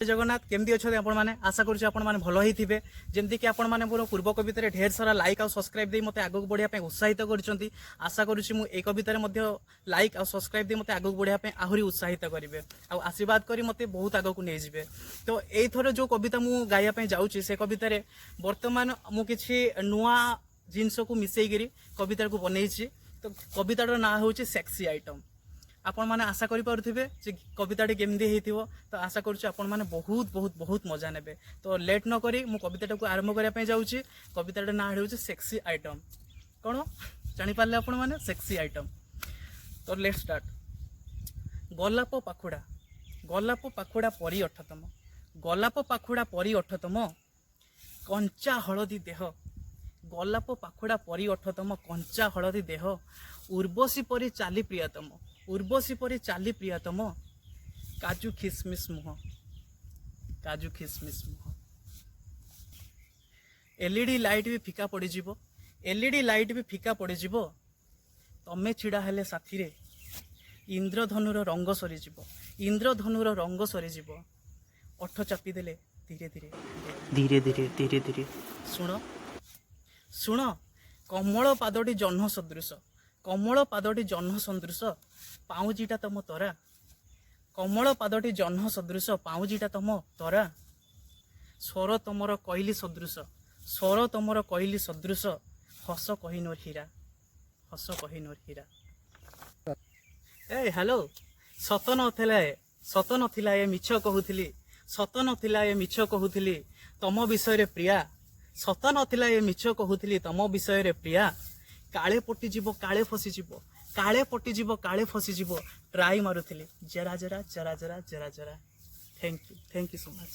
ଜଗନ୍ନାଥ। କେମିତି ଅଛନ୍ତି ଆପଣମାନେ? ଆଶା କରୁଛି ଆପଣମାନେ ଭଲ ହେଇଥିବେ। ଯେମିତିକି ଆପଣମାନେ ମୋର ପୂର୍ବ କବିତାରେ ଢେର ସାରା ଲାଇକ୍ ଆଉ ସବସ୍କ୍ରାଇବ୍ ଦେଇ ମୋତେ ଆଗକୁ ବଢ଼ିବା ପାଇଁ ଉତ୍ସାହିତ କରିଛନ୍ତି, ଆଶା କରୁଛି ମୁଁ ଏଇ କବିତାରେ ମଧ୍ୟ ଲାଇକ୍ ଆଉ ସବସ୍କ୍ରାଇବ୍ ଦେଇ ମୋତେ ଆଗକୁ ବଢ଼ିବା ପାଇଁ ଆହୁରି ଉତ୍ସାହିତ କରିବେ ଆଉ ଆଶୀର୍ବାଦ କରି ମୋତେ ବହୁତ ଆଗକୁ ନେଇଯିବେ। ତ ଏଇଥର ଯେଉଁ କବିତା ମୁଁ ଗାଇବା ପାଇଁ ଯାଉଛି, ସେ କବିତାରେ ବର୍ତ୍ତମାନ ମୁଁ କିଛି ନୂଆ ଜିନିଷକୁ ମିଶେଇକିରି କବିତାକୁ ବନେଇଛି। ତ କବିତାଟାର ନାଁ ହେଉଛି ସେକ୍ସି ଆଇଟମ୍। ଆପଣମାନେ ଆଶା କରିପାରୁଥିବେ ଯେ କବିତାଟି କେମିତି ହେଇଥିବ। ତ ଆଶା କରୁଛି ଆପଣମାନେ ବହୁତ ବହୁତ ବହୁତ ମଜା ନେବେ। ତ ଲେଟ୍ ନ କରି ମୁଁ କବିତାଟାକୁ ଆରମ୍ଭ କରିବା ପାଇଁ ଯାଉଛି। କବିତାଟାର ନାଁ ହେଉଛି ସେକ୍ସି ଆଇଟମ୍। କ'ଣ ଜାଣିପାରିଲେ ଆପଣମାନେ? Sexy item. ତ ଲେଟ୍ ଷ୍ଟାର୍ଟ। ଗୋଲାପ ପାଖୁଡ଼ା, ଗୋଲାପ ପାଖୁଡ଼ା ପରି ଓଠ ତମ, ଗୋଲାପ ପାଖୁଡ଼ା ପରି ଓଠ ତମ, କଞ୍ଚା ହଳଦୀ ଦେହ। ଗୋଲାପ ପାଖୁଡ଼ା ପରି ଓଠ ତମ, କଞ୍ଚା ହଳଦୀ ଦେହ, ଉର୍ବଶୀ ପରି ଚାଲି ପ୍ରିୟତମ, ଉର୍ବଶୀ ପରି ଚାଲି ପ୍ରିୟତମ, କାଜୁ ଖିସମିସ ମୁହଁ, କାଜୁ ଖିସମିସ ମୁହଁ। ଏଲଇଡି ଲାଇଟ୍ ବି ଫିକା ପଡ଼ିଯିବ, ଏଲଇଡି ଲାଇଟ୍ ବି ଫିକା ପଡ଼ିଯିବ, ତମେ ଛିଡ଼ା ହେଲେ ସାଥିରେ ଇନ୍ଦ୍ରଧନୁର ରଙ୍ଗ ସରିଯିବ, ଇନ୍ଦ୍ରଧନୁର ରଙ୍ଗ ସରିଯିବ। ଓଠ ଚାପିଦେଲେ ଧୀରେ ଧୀରେ, ଧୀରେ ଧୀରେ, ଧୀରେ ଧୀରେ। ଶୁଣ ଶୁଣ, କମଳ ପାଦଟି ଜହ୍ନ ସଦୃଶ, କମଳ ପାଦଟି ଜହ୍ନ ସଦୃଶ, ପାଉଁଜିଟା ତମ ତରା। କମଳ ପାଦଟି ଜହ୍ନ ସଦୃଶ, ପାଉଁଜିଟା ତମ ତରା, ସ୍ୱର ତମର କୋଇଲି ସଦୃଶ, ସ୍ୱର ତମର କୋଇଲି ସଦୃଶ, ହସ କୋହିନୂର ହୀରା, ହସ କୋହିନୂର ହୀରା। ଏ ହ୍ୟାଲୋ, ସତ ନଥିଲା ଏ, ସତ ନଥିଲା ଏ, ମିଛ କହୁଥିଲି, ସତ ନଥିଲା ଏ, ମିଛ କହୁଥିଲି ତମ ବିଷୟରେ ପ୍ରିୟା। ସତ ନଥିଲା ଏ, ମିଛ କହୁଥିଲି ତମ ବିଷୟରେ ପ୍ରିୟା। କାଳେ ପଟିଯିବ, କାଳେ ଫସିଯିବ, କାଳେ ପଟିଯିବ, କାଳେ ଫସିଯିବ, TRAI ମାରୁଥିଲି ଜରା ଜରା, ଜରା ଜରା, ଜରା ଜରା। Thank you, thank you so much.